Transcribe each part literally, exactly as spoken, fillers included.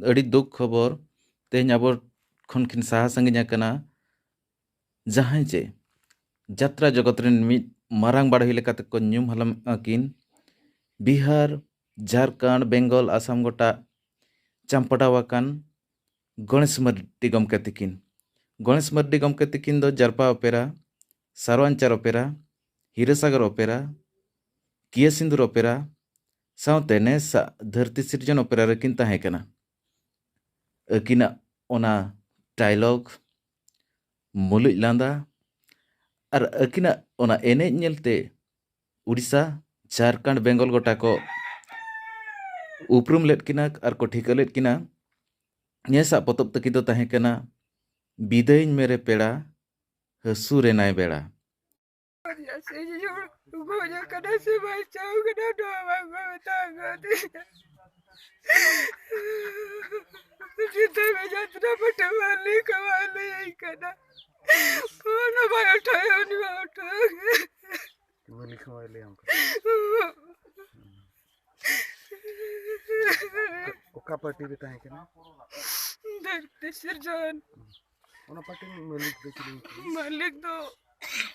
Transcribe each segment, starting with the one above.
ᱟᱹᱰᱤ ᱫᱩᱠ ᱠᱷᱚᱵᱚᱨ, ᱛᱮᱦᱮᱧ ᱟᱵᱚ ᱠᱷᱚᱱ ᱠᱤᱱ ᱥᱟᱦᱟ ᱥᱟᱺᱜᱤᱧ ᱟᱠᱟᱱᱟ᱾ ᱡᱟᱦᱟᱸᱭ ᱪᱮ ᱡᱟᱛᱨᱟ ᱡᱚᱜᱚᱛ ᱨᱮᱱ ᱢᱤᱫ ᱢᱟᱨᱟᱝ ᱵᱟᱹᱲᱦᱤ ᱞᱮᱠᱟᱛᱮ ᱠᱚ ᱧᱩᱢ ᱦᱟᱞᱟᱝ ᱟᱹᱠᱤᱱ, ᱵᱤᱦᱟᱨ, ᱡᱷᱟᱲᱠᱷᱚᱸᱰ, ᱵᱮᱝᱜᱚᱞ, ᱟᱥᱟᱢ ᱜᱚᱴᱟ ᱪᱟᱢᱯᱟᱰᱟᱣ ᱟᱠᱟᱱ ᱜᱚᱬᱮᱥ ᱢᱟᱨᱰᱤ ᱜᱚᱢᱠᱮ ᱛᱤᱠᱤᱱ᱾ ᱜᱚᱬᱮᱥ ᱢᱟᱨᱰᱤ ᱜᱚᱢᱠᱮ ᱛᱤᱠᱤᱱ ᱫᱚ ᱡᱟᱨᱯᱟ ᱚᱯᱮᱨᱟ, ᱥᱟᱨᱣᱟᱧᱪᱟᱨ ᱚᱯᱮᱨᱟ, ᱦᱤᱨᱟᱹᱥᱟᱜᱚᱨ ᱚᱯᱮᱨᱟ, ᱠᱤᱭᱟᱹ ᱥᱤᱸᱫᱩᱨ ᱚᱯᱮᱨᱟ ᱥᱟᱶᱛᱮ ᱱᱮᱥᱟᱜ ᱫᱷᱟᱹᱨᱛᱤ ᱥᱤᱨᱡᱚᱱ ᱚᱯᱮᱨᱟ ᱨᱮᱠᱤᱱ ᱛᱟᱦᱮᱸ ᱠᱟᱱᱟ᱾ ᱟᱹᱠᱤᱱᱟᱜ ᱚᱱᱟ ᱰᱟᱭᱞᱚᱜ, ᱢᱩᱞᱩᱡ ᱞᱟᱸᱫᱟ ᱟᱨ ᱟᱹᱠᱤᱱᱟᱜ ᱚᱱᱟ ᱮᱱᱮᱡ ᱧᱮᱞᱛᱮ ᱩᱲᱤᱥᱥᱟ, ᱡᱷᱟᱲᱠᱷᱚᱸᱰ, ᱵᱮᱝᱜᱚᱞ ᱜᱚᱴᱟ ᱠᱚ ᱩᱯᱨᱩᱢ ᱞᱮᱫ ᱠᱤᱱᱟ ᱟᱨ ᱠᱚ ᱴᱷᱤᱠᱟᱹ ᱞᱮᱫ ᱠᱤᱱᱟ᱾ ᱱᱮᱥᱟᱜ ᱯᱚᱛᱚᱵ ᱛᱟᱹᱠᱤ ᱫᱚ ᱛᱟᱦᱮᱸ ᱠᱟᱱᱟ ᱵᱤᱫᱟᱹᱭᱤᱧ ᱢᱮᱨᱮ ᱯᱮᱲᱟ, ᱦᱟᱹᱥᱩᱨ ᱮᱱᱟᱭ ᱵᱮᱲᱟ᱾ ᱜᱚᱡ ᱟᱠᱟᱱᱟ ᱥᱮ ᱵᱟᱧᱪᱟᱣ ᱠᱟᱱᱟ, ᱱᱚᱣᱟ ᱵᱟᱝ ᱠᱚ ᱢᱮᱛᱟ ᱟᱠᱟᱫᱤᱧᱟ᱾ ᱡᱩᱫᱟᱹ ᱜᱮ ᱡᱟᱛᱨᱟ ᱯᱟᱹᱴᱤ ᱢᱟᱹᱞᱤᱠ ᱦᱚᱸ ᱵᱟᱭ ᱞᱟᱹᱭᱟᱹᱧ ᱠᱟᱱᱟ᱾ ᱯᱷᱳᱱ ᱦᱚᱸ ᱵᱟᱭ ᱩᱴᱷᱟᱹᱣᱟ, ᱩᱱᱤ ᱵᱟᱭ ᱩᱴᱷᱟᱹᱣᱟ᱾ ᱢᱟᱹᱞᱤᱠ ᱦᱚᱸ ᱵᱟᱭ ᱞᱟᱹᱭᱟᱢ ᱠᱟᱱᱟ᱾ ᱚᱠᱟ ᱯᱟᱨᱴᱤ ᱨᱮ ᱛᱟᱦᱮᱸ ᱠᱟᱱᱟ? ᱫᱷᱟᱹᱨᱛᱤ ᱥᱤᱨᱡᱚᱱ᱾ ᱚᱱᱟ ᱯᱟᱨᱴᱤ ᱨᱤᱱᱤᱡ ᱢᱟᱹᱞᱤᱠ ᱫᱚ ᱪᱤᱞᱤ? ᱢᱟᱹᱞᱤᱠ ᱫᱚ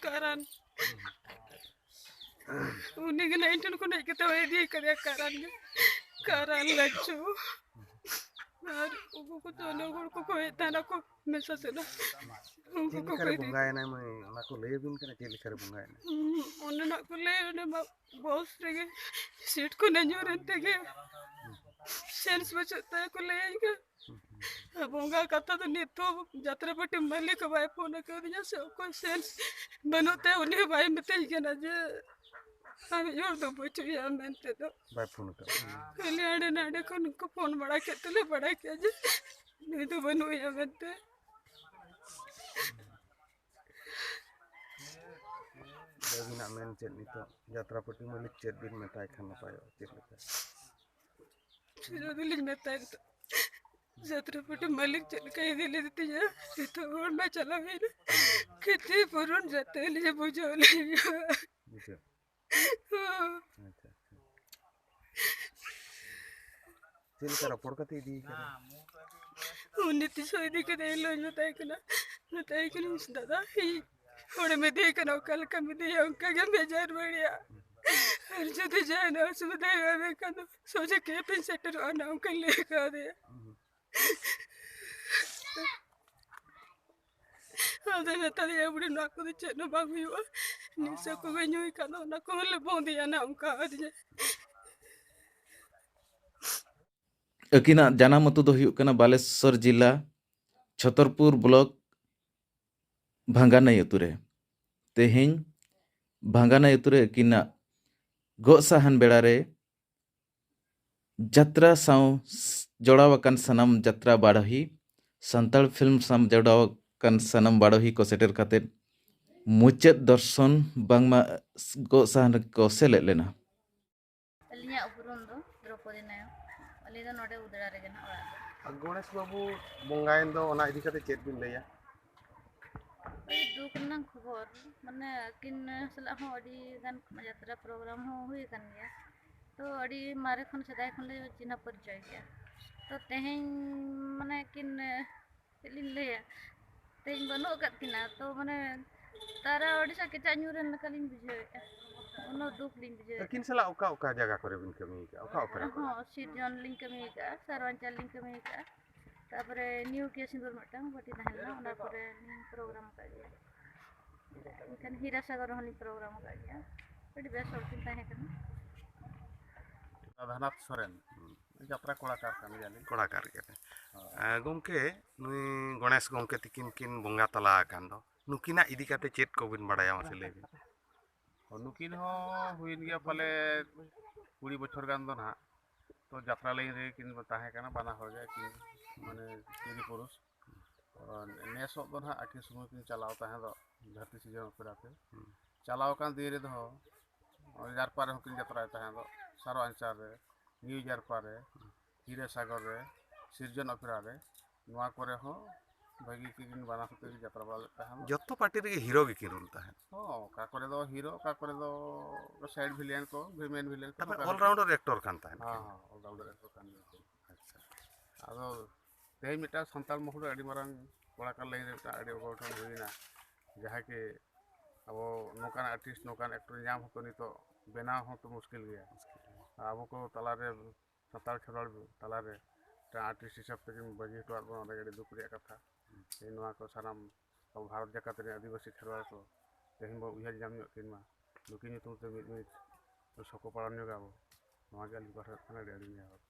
ᱠᱟᱨᱟᱱ᱾ ᱩᱱᱤ ᱜᱮ ᱱᱟᱜ ᱤᱧ ᱴᱷᱮᱱ ᱠᱷᱚᱱ ᱦᱮᱡ ᱠᱟᱛᱮ ᱤᱫᱤ ᱠᱟᱫᱮᱭᱟ, ᱠᱟᱨᱟᱱ ᱜᱮ᱾ ᱠᱟᱨᱟᱱ, ᱞᱟᱪᱩ᱾ ᱟᱨ ᱩᱱᱠᱩ ᱠᱚ ᱛᱚ ᱚᱱᱮ ᱦᱚᱲ ᱠᱚᱠᱚ ᱦᱮᱡ ᱛᱟᱦᱮᱱᱟ ᱠᱚ ᱢᱮᱥᱟ ᱥᱮᱫ᱾ ᱩᱱᱠᱩ ᱪᱮᱫ ᱠᱚᱠᱚ ᱞᱮᱠᱟᱨᱮ ᱤᱫᱤ ᱵᱚᱸᱜᱟᱭᱮᱱᱟᱭ ᱢᱟᱹᱭ? ᱚᱱᱟ ᱠᱚ ᱞᱟᱹᱭ ᱟᱹᱵᱤᱱ ᱠᱟᱱᱟ ᱪᱮᱫ ᱞᱮᱠᱟᱨᱮ ᱵᱚᱸᱜᱟᱭᱮᱱᱟᱭ? ᱦᱩᱸ, ᱚᱸᱰᱮ ᱱᱟᱜ ᱠᱚ ᱞᱟᱹᱭ, ᱚᱸᱰᱮ ᱢᱟ ᱵᱚᱥ ᱨᱮᱜᱮ ᱥᱤᱴ ᱠᱷᱚᱱᱮ ᱧᱩᱨ ᱮᱱ ᱛᱮᱜᱮ ᱥᱮᱱᱥ ᱵᱟᱹᱪᱩᱜ ᱛᱟᱭᱟ ᱠᱚ ᱞᱟᱹᱭᱟᱹᱧ ᱠᱟᱱᱟ᱾ ᱟᱨ ᱵᱚᱸᱜᱟ ᱠᱟᱛᱷᱟ ᱫᱚ ᱱᱤᱛ ᱦᱚᱸ ᱡᱟᱛᱨᱟ ᱯᱟᱹᱴᱤ ᱢᱟᱹᱞᱤᱠ ᱦᱚᱸ ᱵᱟᱭ ᱯᱷᱳᱱ ᱟᱠᱟᱫᱤᱧᱟ ᱥᱮ ᱚᱠᱚᱭ ᱥᱮᱱᱥ ᱵᱟᱹᱱᱩᱜ ᱛᱟᱭᱟ, ᱩᱱᱤ ᱦᱚᱸ ᱵᱟᱭ ᱢᱤᱛᱟᱹᱧ ᱠᱟᱱᱟ ᱡᱮ ᱟᱢ ᱦᱚᱲ ᱫᱚ ᱵᱟᱹᱪᱩᱜ ᱭᱟ ᱢᱮᱱᱛᱮ ᱫᱚ᱾ ᱵᱟᱭ ᱯᱷᱳᱱ ᱟᱠᱟᱫ ᱢᱮᱭᱟ? ᱠᱷᱟᱹᱞᱤ ᱦᱟᱸᱰᱮ ᱱᱟᱰᱮ ᱠᱷᱚᱱ ᱠᱚ ᱯᱷᱳᱱ ᱵᱟᱲᱟ ᱠᱮᱫ ᱛᱮᱞᱮ ᱵᱟᱲᱟᱭ ᱠᱮᱫᱟ ᱡᱮ ᱱᱩᱭ ᱫᱚ ᱵᱟᱹᱱᱩᱜ ᱮᱭᱟ ᱢᱮᱱᱛᱮ᱾ ᱟᱹᱵᱤᱱᱟᱜ ᱢᱮᱱ ᱪᱮᱫ ᱱᱤᱛᱚᱜ ᱡᱟᱛᱨᱟ ᱯᱟᱹᱴᱤ ᱢᱟᱹᱞᱤᱠ ᱪᱮᱫ ᱵᱤᱱ ᱢᱮᱛᱟᱭ ᱠᱷᱟᱱ ᱱᱟᱯᱟᱭᱚᱜᱼᱟ, ᱪᱮᱫ ᱞᱮᱠᱟ? ᱥᱩᱫᱷᱩ ᱫᱚᱞᱤᱧ ᱢᱮᱛᱟᱭ ᱱᱤᱛᱚᱜ ᱡᱟᱛᱨᱟ ᱯᱟᱹᱴᱤ ᱢᱟᱹᱞᱤᱠ ᱪᱮᱫ ᱞᱮᱠᱟᱭ ᱤᱫᱤ ᱞᱮᱫᱮ ᱛᱤᱧᱟ, ᱱᱤᱛᱚᱜ ᱦᱚᱲ ᱢᱟ ᱪᱟᱞᱟᱣ ᱮᱱᱟ, ᱠᱷᱤᱛᱤ ᱯᱩᱨᱚᱱ ᱡᱟᱛᱮ ᱞᱤᱧ ᱵᱩᱡᱷᱟᱹᱣ ᱞᱤᱧ᱾ ᱵᱩᱡᱷᱟᱹᱣ᱾ ᱟᱪᱪᱷᱟ, ᱟᱪᱪᱷᱟ᱾ ᱪᱮᱫ ᱞᱮᱠᱟ ᱨᱚᱯᱚᱲ ᱠᱟᱛᱮ ᱤᱫᱤ ᱠᱟᱱᱟ? ᱩᱱᱤ ᱛᱤᱥ ᱦᱚᱸ ᱤᱫᱤ ᱠᱮᱫᱮ ᱦᱤᱞᱳᱜ ᱤᱧ ᱢᱮᱛᱟᱭ ᱠᱟᱱᱟ, ᱢᱮᱛᱟᱭ ᱠᱟᱹᱱᱟᱹᱧ, "ᱫᱟᱫᱟ, ᱤᱧ ᱦᱚᱲᱮᱢ ᱤᱫᱤᱭᱮ ᱠᱟᱱᱟ, ᱚᱠᱟ ᱞᱮᱠᱟᱢ ᱤᱫᱤᱭᱟ, ᱚᱱᱠᱟ ᱜᱮᱢ ᱵᱷᱮᱡᱟ ᱨᱩᱣᱟᱹᱲᱮᱭᱟ᱾ ᱟᱨ ᱡᱩᱫᱤ ᱡᱟᱦᱟᱱᱟᱜ ᱚᱥᱩᱵᱤᱫᱷᱟ ᱦᱩᱭᱩᱜᱼᱟ, ᱢᱮᱱᱠᱷᱟᱱ ᱫᱚ ᱥᱚᱡᱷᱮ ᱠᱮᱢᱯ ᱤᱧ ᱥᱮᱴᱮᱨᱚᱜᱼᱟ", ᱚᱱᱟ ᱚᱱᱠᱟᱧ ᱞᱟᱹᱭ ᱠᱟᱣᱫᱮᱭᱟ᱾ ᱟᱫᱚ ᱢᱮᱛᱟᱫᱤᱧᱟ, "ᱵᱩᱰᱷᱤ, ᱱᱚᱣᱟ ᱠᱚᱫᱚ ᱪᱮᱫ ᱦᱚᱸ ᱵᱟᱝ ᱦᱩᱭᱩᱜᱼᱟ, ᱱᱤᱥᱟᱹ ᱠᱚᱜᱮ ᱧᱩᱭ ᱠᱷᱟᱱ ᱫᱚ ᱚᱱᱟ ᱠᱚᱦᱚᱸ ᱞᱮ ᱵᱚᱱᱫᱮᱭᱟ ᱱᱟᱜ", ᱚᱱᱠᱟ ᱟᱹᱫᱤᱧᱟ᱾ ᱟᱹᱠᱤᱱᱟᱜ ᱡᱟᱱᱟᱢ ᱟᱹᱛᱩ ᱫᱚ ᱦᱩᱭᱩᱜ ᱠᱟᱱᱟ ᱵᱟᱞᱮᱥᱚᱨ ᱡᱤᱞᱟ, ᱪᱷᱚᱛᱚᱨᱯᱩᱨ ᱵᱞᱚᱠ, ᱵᱷᱟᱝᱜᱟᱱᱟᱹᱭ ᱟᱹᱛᱩ ᱨᱮ᱾ ᱛᱮᱦᱮᱧ ᱵᱷᱟᱝᱜᱟᱱᱟᱹᱭ ᱟᱹᱛᱩ ᱨᱮ ᱟᱹᱠᱤᱱᱟᱜ ᱜᱚᱜ ᱥᱟᱦᱟᱱ ᱵᱮᱲᱟ ᱨᱮ ᱡᱟᱛᱨᱟ ᱥᱟᱶ ᱡᱚᱲᱟᱣ ᱟᱠᱟᱱ ᱥᱟᱱᱟᱢ ᱡᱟᱛᱨᱟ ᱵᱟᱰᱚᱦᱤ, ᱥᱟᱱᱛᱟᱲ ᱯᱷᱤᱞᱢ ᱥᱟᱶ ᱡᱚᱲᱟᱣ ᱟᱠᱟᱱ ᱥᱟᱱᱟᱢ ᱵᱟᱰᱚᱦᱤ ᱠᱚ ᱥᱮᱴᱮᱨ ᱠᱟᱛᱮ ᱢᱩᱪᱟᱹᱫ ᱫᱚᱨᱥᱚᱱ ᱵᱟᱝᱢᱟ ᱜᱚᱜ ᱥᱟᱦᱟᱱ ᱨᱮᱠᱚ ᱥᱮᱞᱮᱫ ᱞᱮᱱᱟ᱾ ᱟᱹᱞᱤᱧᱟᱜ ᱩᱯᱨᱩᱢ ᱫᱚ ᱫᱨᱚᱯᱚᱫᱤ ᱱᱟᱭᱚᱠ᱾ ᱟᱹᱞᱤᱧ ᱫᱚ ᱱᱚᱰᱮ ᱩᱫᱽᱲᱟ ᱨᱮᱜᱮ ᱱᱟᱜ ᱚᱲᱟᱜ ᱫᱚ᱾ ᱟᱨ ᱜᱚᱬᱮᱥ ᱵᱟᱹᱵᱩ ᱵᱚᱸᱜᱟᱭᱮᱱ ᱫᱚ, ᱚᱱᱟ ᱤᱫᱤ ᱠᱟᱛᱮ ᱪᱮᱫ ᱵᱤᱱ ᱞᱟᱹᱭᱟ? ᱟᱹᱰᱤ ᱫᱩᱠ ᱨᱮᱱᱟᱜ ᱠᱷᱚᱵᱚᱨ, ᱢᱟᱱᱮ ᱟᱹᱠᱤᱱ ᱥᱟᱞᱟᱜ ᱦᱚᱸ ᱟᱹᱰᱤ ᱜᱟᱱ ᱡᱟᱛᱨᱟ ᱯᱨᱳᱜᱨᱟᱢ ᱦᱚᱸ ᱦᱩᱭ ᱟᱠᱟᱱ ᱜᱮᱭᱟ᱾ ᱛᱚ ᱟᱹᱰᱤ ᱢᱟᱨᱮ ᱠᱷᱚᱱ, ᱥᱮᱫᱟᱭ ᱠᱷᱚᱱ ᱞᱮ ᱪᱤᱱᱦᱟᱹ ᱯᱚᱨᱤᱪᱚᱭ ᱜᱮᱭᱟ᱾ ᱛᱚ ᱛᱮᱦᱮᱧ ᱢᱟᱱᱮ ᱠᱤᱱ, ᱪᱮᱫ ᱞᱤᱧ ᱞᱟᱹᱭᱟ, ᱛᱮᱦᱮᱧ ᱵᱟᱹᱱᱩᱜ ᱟᱠᱟᱫ ᱠᱤᱱᱟ᱾ ᱛᱚ ᱢᱟᱱᱮ ᱛᱟᱨᱟ ᱟᱹᱰᱤ ᱥᱟ ᱠᱮᱪᱟᱜ ᱧᱩᱨ ᱮᱱ ᱞᱮᱠᱟ ᱞᱤᱧ ᱵᱩᱡᱷᱟᱹᱣᱮᱫᱼᱟ, ᱩᱱᱟᱹᱜ ᱫᱩᱠ ᱞᱤᱧ ᱵᱩᱡᱷᱟᱹᱣᱮᱫᱼᱟ᱾ ᱟᱹᱠᱤᱱ ᱥᱟᱞᱟᱜ ᱚᱠᱟ ᱚᱠᱟ ᱡᱟᱭᱜᱟ ᱠᱚᱨᱮ ᱵᱤᱱ ᱠᱟᱹᱢᱤ ᱟᱠᱟᱫᱼᱟ? ᱚᱠᱟ ᱚᱯᱮᱨᱟ ᱠᱚᱨᱮ? ᱦᱚᱸ, ᱥᱤᱨᱡᱚᱱ ᱞᱤᱧ ᱠᱟᱹᱢᱤ ᱟᱠᱟᱫᱼᱟ, ᱥᱟᱨᱣᱟᱧᱪᱟᱞ ᱞᱤᱧ ᱠᱟᱹᱢᱤ ᱟᱠᱟᱫᱼᱟ, ᱛᱟᱨᱯᱚᱨᱮ ᱱᱤᱭᱩ ᱠᱮ ᱥᱤᱸᱫᱩᱨ ᱢᱤᱫᱴᱟᱝ ᱯᱟᱹᱴᱤ ᱛᱟᱦᱮᱸ ᱞᱮᱱᱟ, ᱚᱱᱟ ᱠᱚᱨᱮ ᱞᱤᱧ ᱯᱨᱳᱜᱨᱟᱢ ᱟᱠᱟᱫ ᱜᱮᱭᱟ᱾ ᱮᱱᱠᱷᱟᱱ ᱦᱤᱨᱟᱥᱟᱜᱚᱨ ᱨᱮᱦᱚᱸ ᱞᱤᱧ ᱯᱨᱳᱜᱨᱟᱢ ᱟᱠᱟᱫ ᱜᱮᱭᱟ, ᱟᱹᱰᱤ ᱵᱮᱥ ᱦᱚᱲ ᱠᱤᱱ ᱛᱟᱦᱮᱸ ᱠᱟᱱᱟ᱾ ᱨᱟᱫᱷᱟᱱᱟᱛᱷ ᱥᱚᱨᱮᱱ, ᱡᱟᱛᱨᱟ ᱠᱚᱲᱟᱠᱟᱨ ᱠᱟᱱ ᱜᱮᱭᱟᱞᱤᱧ᱾ ᱠᱚᱲᱟᱠᱟᱨ ᱜᱮ᱾ ᱦᱳᱭ᱾ ᱮᱸ, ᱜᱚᱢᱠᱮ, ᱱᱩᱭ ᱜᱚᱬᱮᱥ ᱜᱚᱢᱠᱮ ᱛᱤᱠᱤᱱ ᱠᱤᱱ ᱵᱚᱸᱜᱟ ᱛᱟᱞᱟ ᱟᱠᱟᱱ ᱫᱚ, ᱱᱩᱠᱤᱱᱟᱜ ᱤᱫᱤ ᱠᱟᱛᱮ ᱪᱮᱫ ᱠᱚᱵᱤᱱ ᱵᱟᱲᱟᱭᱟ, ᱢᱟᱥᱮ ᱞᱟᱹᱭ ᱵᱤᱱ? ᱱᱩᱠᱤᱱ ᱦᱚᱸ ᱦᱩᱭᱮᱱ ᱜᱮᱭᱟ ᱯᱟᱞᱮ ᱠᱩᱲᱤ ᱵᱚᱪᱷᱚᱨ ᱜᱟᱱ ᱫᱚ ᱱᱟᱦᱟᱜ᱾ ᱛᱚ ᱡᱟᱛᱨᱟ ᱞᱟᱭᱤᱱ ᱨᱮ ᱠᱤᱱ ᱛᱟᱦᱮᱸ ᱠᱟᱱᱟ, ᱵᱟᱱᱟ ᱦᱚᱲ ᱜᱮ ᱠᱤᱱ, ᱢᱟᱱᱮ, ᱯᱤᱨᱤ ᱯᱩᱨᱩᱥ᱾ ᱛᱚ ᱱᱮᱥᱚᱜ ᱫᱚ ᱱᱟᱦᱟᱜ ᱟᱹᱠᱤᱱ ᱥᱩᱢᱩᱝ ᱠᱤᱱ ᱪᱟᱞᱟᱣ ᱛᱟᱦᱮᱸ ᱫᱚ ᱫᱷᱟᱹᱨᱛᱤ ᱥᱤᱨᱡᱚᱱ ᱚᱯᱮᱨᱟ ᱛᱮ᱾ ᱦᱩᱸ᱾ ᱪᱟᱞᱟᱣ ᱟᱠᱟᱱ ᱫᱤᱱ ᱨᱮᱫᱚ ᱡᱟᱨᱯᱟ ᱨᱮᱦᱚᱸ ᱠᱤᱱ ᱡᱟᱛᱨᱟᱭ ᱛᱟᱦᱮᱸ ᱫᱚ, ᱥᱟᱨᱚ ᱟᱧᱪᱟᱨ ᱨᱮ, ᱱᱤᱭᱩ ᱡᱟᱨᱯᱟ ᱨᱮ, ᱦᱤᱨᱟᱹ ᱥᱟᱜᱚᱨ ᱨᱮ, ᱥᱤᱨᱡᱚᱱ ᱚᱯᱮᱨᱟ ᱨᱮ, ᱱᱚᱣᱟ ᱠᱚᱨᱮ ᱦᱚᱸ ᱵᱷᱟᱹᱜᱤ ᱠᱤᱱ ᱵᱟᱱᱟ ᱦᱚᱛᱮ ᱜᱮ ᱡᱟᱛᱨᱟ ᱵᱟᱲᱟ ᱞᱮᱫ ᱛᱟᱦᱮᱸᱫ᱾ ᱡᱚᱛᱚ ᱯᱟᱨᱴᱤ ᱨᱮᱜᱮ ᱦᱤᱨᱳ ᱜᱮᱠᱤᱱ ᱨᱳᱞ ᱛᱟᱦᱮᱸᱫ᱾ ᱦᱚᱸ, ᱚᱠᱟ ᱠᱚᱨᱮ ᱫᱚ ᱦᱤᱨᱳ, ᱚᱠᱟ ᱠᱚᱨᱮ ᱫᱚ ᱥᱟᱭᱤᱰ ᱵᱷᱤᱞᱮᱱ ᱠᱚ, ᱢᱮᱱ ᱵᱷᱤᱞᱮᱱ ᱠᱚ᱾ ᱛᱟᱯᱚᱨᱮ ᱱᱚᱝᱠᱟ ᱚᱞᱨᱟᱣᱩᱱᱰᱟᱨ ᱮᱠᱴᱚᱨ ᱠᱟᱱ ᱛᱟᱦᱮᱸᱫ᱾ ᱦᱚᱸ ᱦᱚᱸ, ᱚᱞᱨᱟᱣᱩᱱᱰᱟᱨ ᱮᱠᱴᱚᱨ ᱠᱟᱱ ᱜᱮᱭᱟ ᱠᱤᱱ᱾ ᱟᱪᱪᱷᱟ᱾ ᱟᱫᱚ ᱛᱮᱦᱮᱧ ᱢᱤᱫᱴᱟᱝ ᱥᱟᱱᱛᱟᱲ ᱢᱚᱦᱚᱞ ᱨᱮ ᱟᱹᱰᱤ ᱢᱟᱨᱟᱝ ᱠᱚᱲᱟᱠᱟᱨ ᱞᱟᱭᱤᱱ ᱨᱮ ᱢᱤᱫᱴᱟᱝ ᱟᱹᱰᱤ ᱚᱜᱷᱚᱴᱚᱱ ᱦᱩᱭᱱᱟ, ᱡᱟᱦᱟᱸ ᱠᱤ ᱟᱵᱚ ᱱᱚᱝᱠᱟᱱ ᱟᱨᱴᱤᱥᱴ, ᱱᱚᱝᱠᱟᱱ ᱮᱠᱴᱚᱨ ᱧᱟᱢ ᱦᱚᱸᱛᱚ ᱱᱤᱛᱚᱜ ᱵᱮᱱᱟᱣ ᱦᱚᱸᱛᱚ ᱢᱩᱥᱠᱤᱞ ᱜᱮᱭᱟ᱾ ᱟᱨ ᱟᱵᱚ ᱠᱚ ᱛᱟᱞᱟᱨᱮ, ᱥᱟᱱᱛᱟᱲ ᱠᱷᱮᱨᱣᱟᱲ ᱛᱟᱞᱟᱨᱮ ᱢᱤᱫᱴᱟᱝ ᱟᱨᱴᱤᱥᱴ ᱦᱤᱥᱟᱹᱵ ᱛᱮᱠᱤᱱ ᱵᱟᱹᱜᱤ ᱦᱚᱴᱚᱣᱟᱫ ᱵᱚᱱᱟ, ᱚᱱᱟ ᱜᱮ ᱟᱹᱰᱤ ᱫᱩᱠ ᱨᱮᱭᱟᱜ ᱠᱟᱛᱷᱟ᱾ ᱛᱮᱦᱮᱧ ᱱᱚᱣᱟ ᱠᱚ ᱥᱟᱱᱟᱢ ᱟᱵᱚ ᱵᱷᱟᱨᱚᱛ ᱡᱟᱠᱟᱛ ᱨᱮᱱ ᱟᱹᱫᱤᱵᱟᱹᱥᱤ ᱠᱷᱮᱨᱣᱟᱲ ᱠᱚ ᱛᱮᱦᱮᱧ ᱵᱚ ᱩᱭᱦᱟᱹᱨ ᱧᱟᱢ ᱧᱚᱜ ᱠᱤᱱ ᱢᱟ, ᱱᱩᱠᱤᱱ ᱧᱩᱛᱩᱢ ᱛᱮ ᱢᱤᱫ ᱢᱤᱫ ᱥᱚᱠᱚ ᱯᱟᱲᱟᱣ ᱧᱚᱜᱟ ᱵᱚ᱾ ᱱᱚᱣᱟ ᱜᱮ ᱟᱹᱞᱤᱧ ᱯᱟᱦᱴᱟ ᱠᱷᱚᱱ ᱟᱹᱰᱤ ᱟᱹᱰᱤ ᱱᱮᱦᱚᱨ᱾